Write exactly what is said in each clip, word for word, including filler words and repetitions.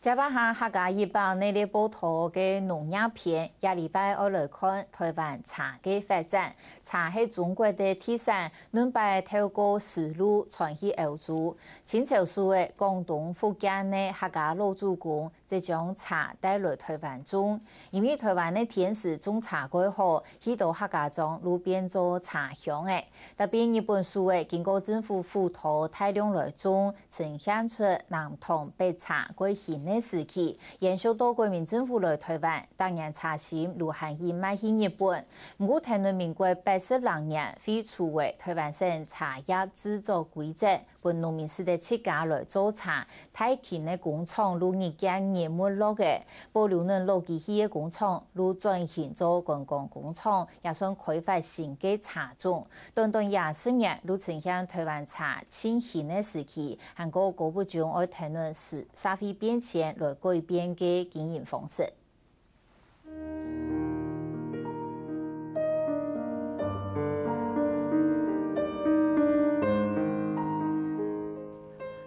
接下客家一百系列報導个農業篇，這禮拜愛來看臺灣茶个發展。茶係中國个特產，輪擺透過絲路傳去歐洲。清朝時个廣東福建个客家老祖公，就將茶帶來臺灣種。因為臺灣个天時種茶蓋好，許多客家庄就變做茶鄉仔。特別日本時个，經過政府輔導，大量來種， 呈現出南糖北茶蓋興个時期，延續到國民政府來臺灣，逐年茶心就還去賣去日本。毋過，跈等民國八十六年廢除个臺灣省茶葉製作規則，分農民使得自家來做茶，大型个工廠就日漸日沒落个，保留等老機器个工廠就轉型做觀光工廠，也算開發新个茶種。 短短二十年，就呈現臺灣茶盡興个時期，還過姑不將愛跈等社會變遷來改變个經營方式。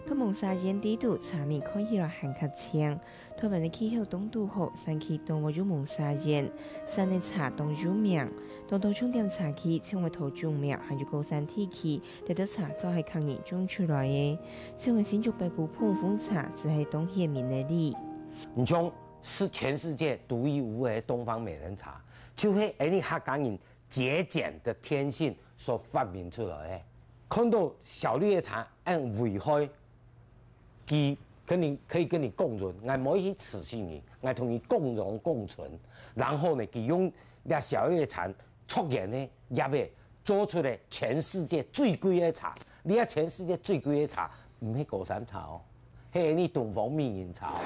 在濛沙煙底肚，茶味看起來還較青， 臺灣个氣候當堵好，山區當會有濛沙煙，山个茶當有名。當多重點茶區，像係桃竹苗還有高山地區，這兜茶就係客人種出來个。像係新竹北埔膨風茶，就係當顯明个例。毋像係全世界獨一無二个東方美人茶，就係𠊎俚客家人節儉个天性所發明出來个。看到小粒个茶恁危害， 佢跟你，可以跟你共存，𠊎無去㓾死你，𠊎同你共榮共存。然後呢，佢用這小粒个茶，著然呢，葉仔做出來全世界最貴个茶。你看全世界最貴个茶，毋係高山茶哦，係𠊎俚東方美人茶哦。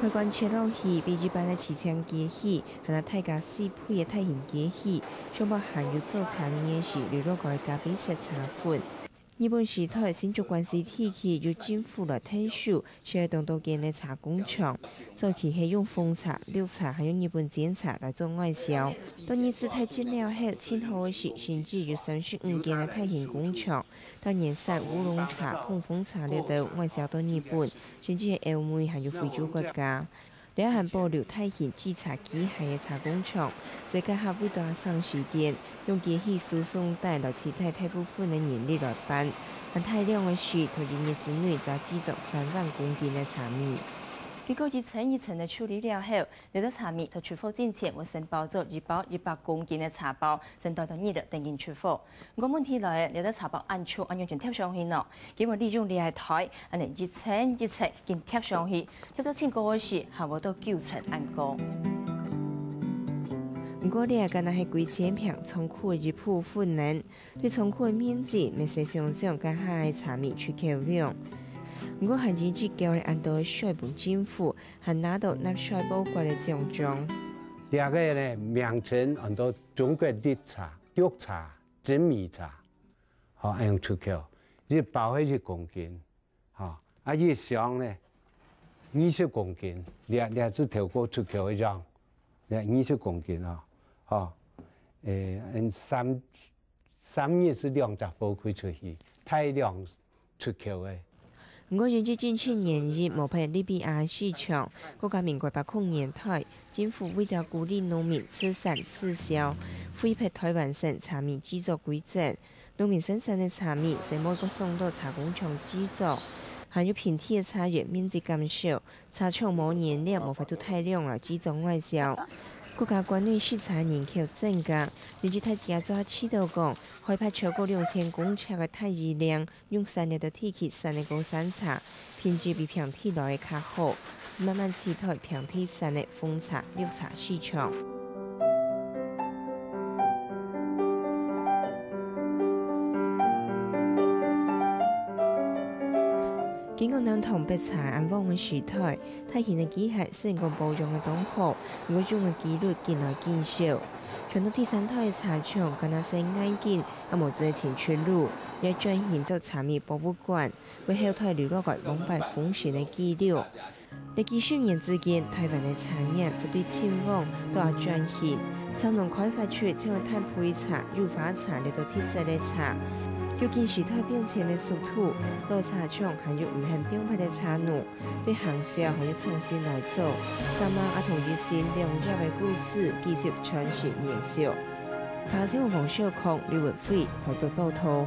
開關切落去，比一般个自清機器，還較大加四倍个大型機器，上背還有做茶米个時留落个咖啡色茶粉。 日本時代，新竹關西地區由政府來𢯭手，設了當多間个茶工廠。早期係用紅茶、綠茶，還有日本煎茶來做外銷。到日治時代了後，盡好个時，甚至有三十五間个大型工廠。到年產烏龍茶、膨風茶這兜外銷到日本，甚至係歐美還有非洲國家。 這還保留大型製茶機械个茶工廠，所以該下為著愛省時間，用機器輸送帶來取代大部分个人力來辦，還大量个時，在一日之內就製作三萬公斤个茶米。經過一層一層个處理了後，這兜茶米在出貨進前會先包做一包一百公斤个茶包，先袋到二樓等緊出貨。 毋過問題來了，這兜茶包恁重，愛仰般貼上去呢？佢會利用這个袋，恁仔一層一層緊貼上去，貼到盡高个時，還會到九層恁高。毋過這干焦係歸千坪倉庫个一部分呢，對倉庫个面積，乜使想像該下个茶米出口量。毋過還真濟交了恁多个稅分政府，還拿到納稅報關个獎章。這个呢，名稱安到中國綠茶、綠茶、 精米茶，吼，恁樣出口，一包係一公斤，吼，啊，一箱呢，二十公斤，這，這係頭過出口个樣，這二十公斤啊，吼，誒，嗯，三，三日係兩隻貨櫃出去，大量 出口个。毋過，因為政策原因，無法立足亞市場，到該民國八空年代，政府為著鼓勵農民自產自銷，廢忒臺灣省茶米製作規則，農民生產个茶米，先愛過送到茶工廠製作，還有平地个茶園面積減少， 茶廠無原料，無法度大量來製作外銷。國家關內食茶人口增加，因此大自家做下試著講，開發超過兩千公尺个大義嶺，用產這兜地區產个高山茶，品質比平地來个較好，正慢慢取代平地產个紅茶、綠茶市場。 經過南通北茶恁旺个時代，大型个機械雖然講保養个當好，毋過用个機率緊來緊少。傳統第三代个茶廠，干焦生眼緊，也無做得尋出路，也轉型做茶米博物館，為後代留落來兩百封神个記錄。 這幾十年之間，臺灣个茶業就對親王到轉型，從農開發出像係炭焙茶、乳花茶這兜特色个茶。究竟時代變遷个速度，老車廠還有毋肯放忒个車奴，對行銷還有創新來做，三媽阿童一心兩業个故事繼續傳承延續。嘉興黃少康、劉文輝台北報導。